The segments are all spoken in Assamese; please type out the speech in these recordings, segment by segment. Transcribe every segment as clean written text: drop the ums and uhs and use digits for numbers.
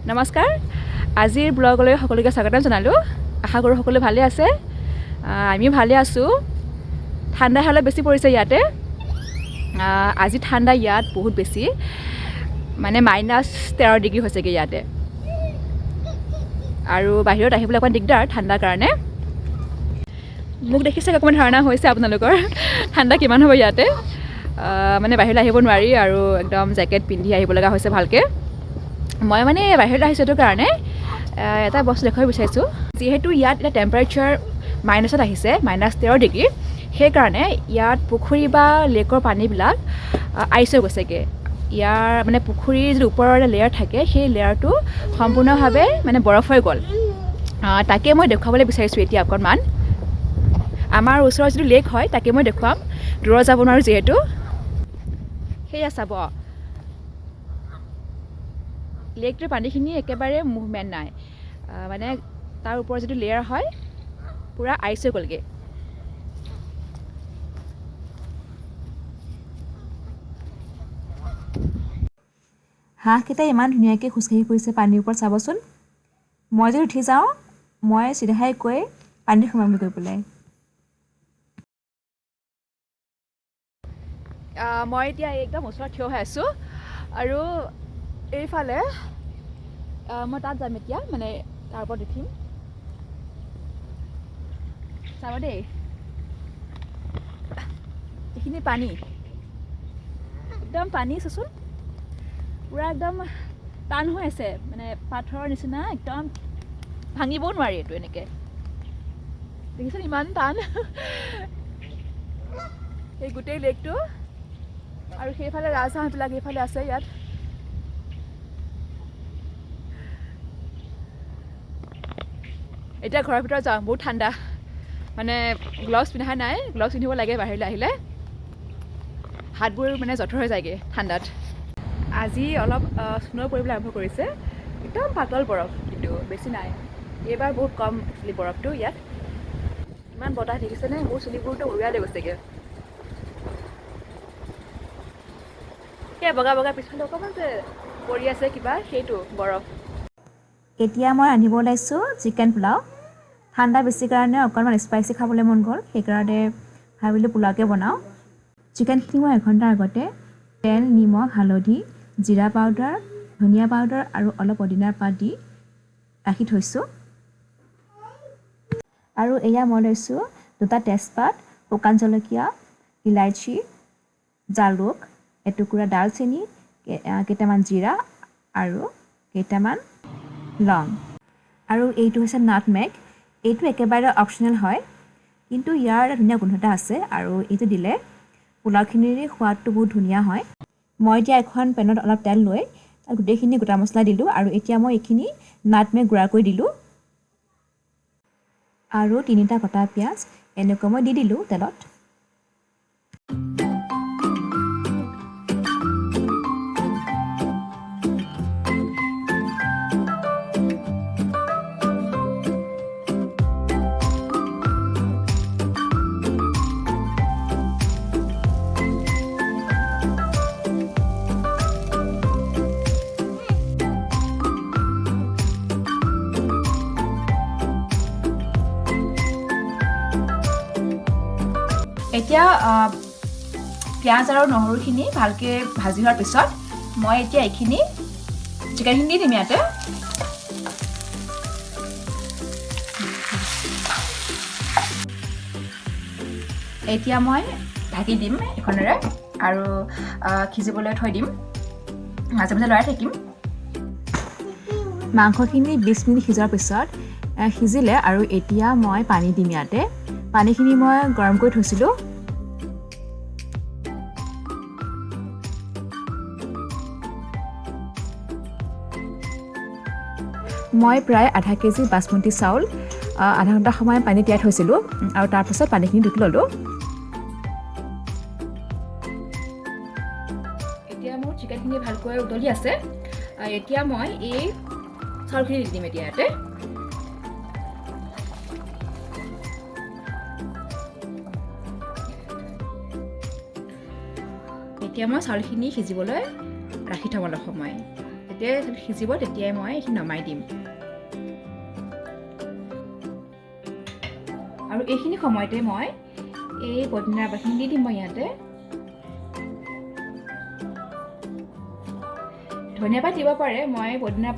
নমস্কাৰ, আজিৰ ব্লগলৈ সকলোকে স্বাগতম জনালোঁ। আশা কৰোঁ সকলো ভালে আছে। আমিও ভালে আছোঁ। ঠাণ্ডা হ'লে বেছি পৰিছে ইয়াতে। আজি ঠাণ্ডা ইয়াত বহুত বেছি, মানে -13 ডিগ্ৰী হৈছেগৈ ইয়াতে। আৰু বাহিৰত আহিবলৈ অকণমান দিগদাৰ ঠাণ্ডাৰ কাৰণে। মোক দেখি চাগে অকণমান ধাৰণা হৈছে আপোনালোকৰ ঠাণ্ডা কিমান হ'ব ইয়াতে। মানে বাহিৰলৈ আহিব নোৱাৰি আৰু একদম জেকেট পিন্ধি আহিব লগা হৈছে ভালকৈ। মই মানে বাহিৰলৈ আহিছোঁ এইটো কাৰণে এটা বস্তু দেখুৱাব বিচাৰিছোঁ। যিহেতু ইয়াত এতিয়া টেম্পাৰেচাৰ মাইনাছত আহিছে, -13 ডিগ্ৰী, সেইকাৰণে ইয়াত পুখুৰী বা লেকৰ পানীবিলাক আইচ হৈ গৈছেগৈ। ইয়াৰ মানে পুখুৰীৰ যিটো ওপৰৰ এটা লেয়াৰ থাকে, সেই লেয়াৰটো সম্পূৰ্ণভাৱে মানে বৰফ হৈ গ'ল। তাকে মই দেখুৱাবলৈ বিচাৰিছোঁ এতিয়া অকণমান। আমাৰ ওচৰৰ যিটো লেক হয় তাকে মই দেখুৱাম, দূৰত যাব নোৱাৰোঁ যিহেতু। সেয়া চাব, লেকটোৰ পানীখিনি একেবাৰে মুভমেণ্ট নাই, মানে তাৰ ওপৰৰ যিটো লেয়াৰ হয় পূৰা আইচ হৈ গ'লগৈ। হাঁহকেইটাই ইমান ধুনীয়াকৈ খোজকাঢ়ি ফুৰিছে পানীৰ ওপৰত, চাবচোন। মই যদি উঠি যাওঁ, মই চিধাই গৈ পানীত সোমামগৈ গৈ পেলাই। মই এতিয়া একদম ওচৰত থিয় হৈ আছোঁ আৰু এইফালে মই তাত যাম এতিয়া, মানে তাৰ ওপৰত উঠিম। চাব দেই, এইখিনি পানী, একদম পানী চাচোন, পূৰা একদম টান হৈ আছে, মানে পাথৰৰ নিচিনা, একদম ভাঙিবও নোৱাৰি এইটো। এনেকৈ দেখিছেনে ইমান টান এই গোটেই লেকটো। আৰু সেইফালে ৰাজহাঁহবিলাক এইফালে আছে ইয়াত। এতিয়া ঘৰৰ ভিতৰত যাওঁ, বহুত ঠাণ্ডা, মানে গ্ল'ভছ পিন্ধা নাই, গ্ল'ভছ পিন্ধিব লাগে বাহিৰলৈ আহিলে, হাতবোৰ মানে জঠৰ হৈ যায়গৈ ঠাণ্ডাত। আজি অলপ স্ন' পৰিবলৈ আৰম্ভ কৰিছে, একদম পাতল বৰফ, কিন্তু বেছি নাই। এইবাৰ বহুত কম একচুৱেলি বৰফটো ইয়াত। ইমান বতাহ দেখিছেনে, মোৰ চুলিবোৰতো উৰুৱাই লৈ গৈছেগৈ। সেই বগা বগা পিছফালে অকণমান যে পৰি আছে কিবা, সেইটো বৰফ। এতিয়া মই ৰান্ধিব ওলাইছোঁ চিকেন পোলাও। ঠাণ্ডা বেছি কাৰণে অকণমান স্পাইচি খাবলৈ মন গ'ল, সেইকাৰণে ভাবিলোঁ পোলাওকে বনাওঁ। চিকেনখিনি মই এঘণ্টাৰ আগতে তেল, নিমখ, হালধি, জিৰা পাউডাৰ, ধনিয়া পাউডাৰ আৰু অলপ পদিনাৰ পাত দি ৰাখি থৈছোঁ। আৰু এয়া মই লৈছোঁ 2টা তেজপাত, শুকান জলকীয়া, ইলাচি, জালুক, এটুকুৰা ডালচেনি, কেইটামান জিৰা আৰু কেইটামান লং। আৰু এইটো হৈছে নাটমেগ। এইটো একেবাৰে অপশ্যনেল হয়, কিন্তু ইয়াৰ এটা ধুনীয়া গোন্ধ এটা আছে আৰু এইটো দিলে পোলাওখিনিৰ সোৱাদটো বহুত ধুনীয়া হয়। মই এতিয়া এখন পেনত অলপ তেল লৈ তাত গোটেইখিনি গোটা মছলা দিলোঁ আৰু এতিয়া মই এইখিনি নাটমেগ গুড়া কৰি দিলোঁ আৰু 3টা কটা পিঁয়াজ এনেকৈ মই দি দিলোঁ তেলত। এতিয়া পিঁয়াজ আৰু নহৰুখিনি ভালকৈ ভাজি হোৱাৰ পিছত মই এতিয়া এইখিনি চিকেনখিনি দি দিম ইয়াতে। এতিয়া মই ঢাকি দিম এইখনেৰে আৰু সিজিবলৈ থৈ দিম, মাজে মাজে লৰাই থাকিম। মাংসখিনি 20 মিনিট সিজোৱাৰ পিছত, সিজিলে আৰু এতিয়া মই পানী দিম ইয়াতে। পানীখিনি মই গৰম কৰি থৈছিলোঁ। মই প্ৰায় আধা কেজি বাচমতি চাউল আধা ঘণ্টা সময় পানী তিয়াই থৈছিলোঁ আৰু তাৰপাছত পানীখিনি টুকি ল'লোঁ। এতিয়া মোৰ চিকেনখিনি ভালকৈ উতলি আছে। এতিয়া মই এই চাউলখিনি দি দিম এতিয়া ইয়াতে। এতিয়া মই চাউলখিনি সিজিবলৈ ৰাখি থ'ম অলপ সময়। যেতিয়াই সিজিব তেতিয়াই মই এইখিনি নমাই দিম। আৰু এইখিনি সময়তে মই এই পদিনাৰ পাতখিনি দি দিম মই ইয়াতে। ধনিয়া পাত দিব পাৰে, মই পদিনা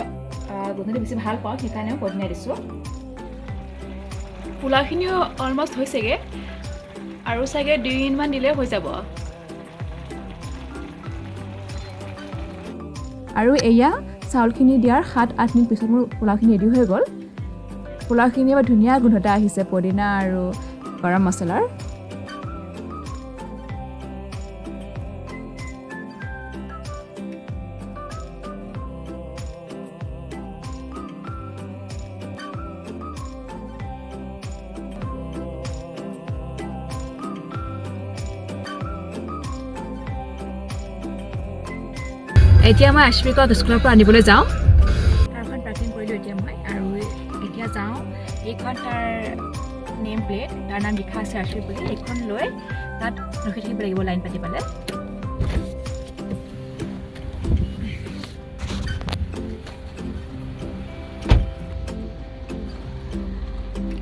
গোন্ধটো বেছি ভাল পাওঁ, সেইকাৰণে মই পদিনা দিছোঁ। পোলাওখিনিও অলমষ্ট হৈছেগৈ আৰু চাগে 2 মিনিটমান দিলে হৈ যাব। আৰু এয়া চাউলখিনি দিয়াৰ 7-8 মিনিট পিছত মোৰ পোলাওখিনি ৰেডি হৈ গ'ল। পোলাওখিনি এবাৰ ধুনীয়া গোন্ধ এটা আহিছে পদিনা আৰু গৰম মছলাৰ। এতিয়া মই আশ্বিকক স্কুলৰ পৰা আনিবলৈ যাওঁ। কাৰখন পাৰ্কিং কৰিলোঁ এতিয়া মই আৰু এতিয়া যাওঁ। এইখন তাৰ নেম প্লেট, তাৰ নাম লিখা আছে আশ্বিক বুলি। এইখন লৈ তাত ৰখি থাকিব লাগিব লাইন পাতি পেলাই।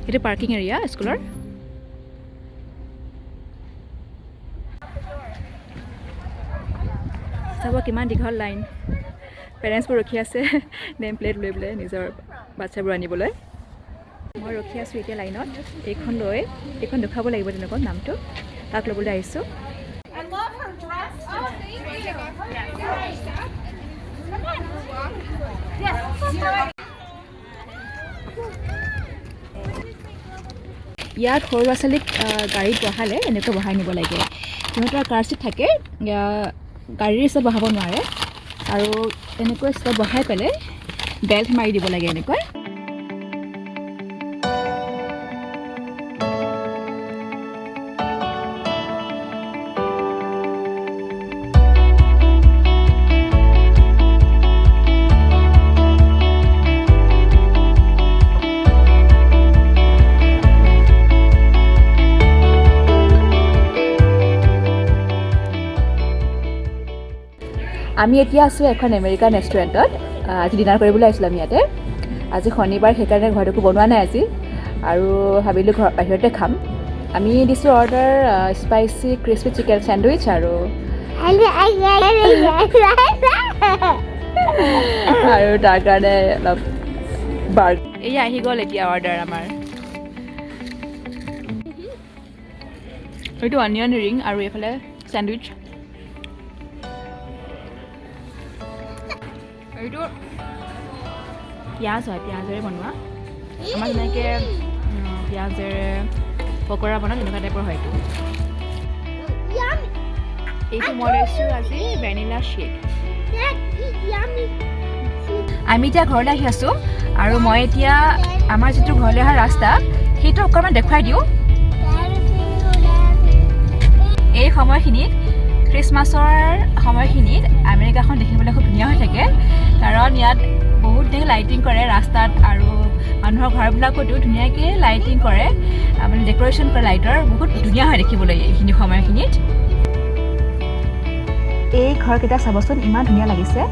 এইটো পাৰ্কিং এৰিয়া স্কুলৰ। চাব কিমান দীঘল লাইন। পেৰেণ্টছবোৰ ৰখি আছে নেম প্লেট লৈ পেলাই নিজৰ বাচ্ছাবোৰ আনিবলৈ। মই ৰখি আছোঁ এতিয়া লাইনত এইখন লৈ। এইখন দেখুৱাব লাগিব তেনেকুৱা নামটো। তাক ল'বলৈ আহিছোঁ। I love her dress. Oh, thank you. Come on. Yes. You know what? ইয়াত সৰু ল'ৰা ছোৱালীক গাড়ীত বহালে এনেকৈ বহাই নিব লাগে। সিহঁতৰ কাৰ চিট থাকে, গাড়ীৰ চিটত বহাব নোৱাৰে। আৰু এনেকৈ চিটত বহাই পেলাই বেল্ট মাৰি দিব লাগে এনেকৈ। আমি এতিয়া আছোঁ এখন আমেৰিকান ৰেষ্টুৰেণ্টত। আজি ডিনাৰ কৰিবলৈ আহিছিলোঁ আমি ইয়াতে। আজি শনিবাৰ, সেইকাৰণে ঘৰত একো বনোৱা নাই আজি আৰু ভাবিলোঁ ঘৰ বাহিৰতে খাম। আমি দিছোঁ order spicy crispy chicken sandwich আৰু তাৰ কাৰণে অলপ বাৰ্গাৰ। এয়া আহি গ'ল এতিয়া অৰ্ডাৰ আমাৰ। এইটো অনিয়ন ৰিং আৰু এইফালে চেণ্ডউইচ। এইটো পিঁয়াজ হয়, পিঁয়াজেৰে বনোৱা। আমাৰ যেনেকৈ পিঁয়াজেৰে পকৰা বনাওঁ, তেনেকুৱা টাইপৰ হয় এইটো। এইটো মই লৈছোঁ আজি ভেনিলা শ্বেক। আমি এতিয়া ঘৰলৈ আহি আছোঁ আৰু মই এতিয়া আমাৰ যিটো ঘৰলৈ অহা ৰাস্তা, সেইটো অকণমান দেখুৱাই দিওঁ। এই সময়খিনিত, খ্ৰীষ্টমাছৰ সময়খিনিত আমেৰিকাখন দেখিবলৈ খুব ধুনীয়া হৈ থাকে, কাৰণ ইয়াত বহুত ধুনীয়াকৈ লাইটিং কৰে ৰাস্তাত আৰু মানুহৰ ঘৰবিলাকতো ধুনীয়াকৈ লাইটিং কৰে, মানে ডেক'ৰেশ্যন কৰে লাইটৰ। বহুত ধুনীয়া হয় দেখিবলৈ এইখিনি সময়খিনিত। এই ঘৰকেইটা চাবচোন, ইমান ধুনীয়া লাগিছে।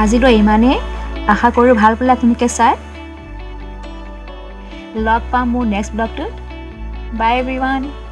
আজিলৈ ইমানেই। আশা কৰোঁ ভাল পালে আপোনালোকে চাই। লগ পাম মোৰ নেক্সট ব্লগটোত। Bye everyone.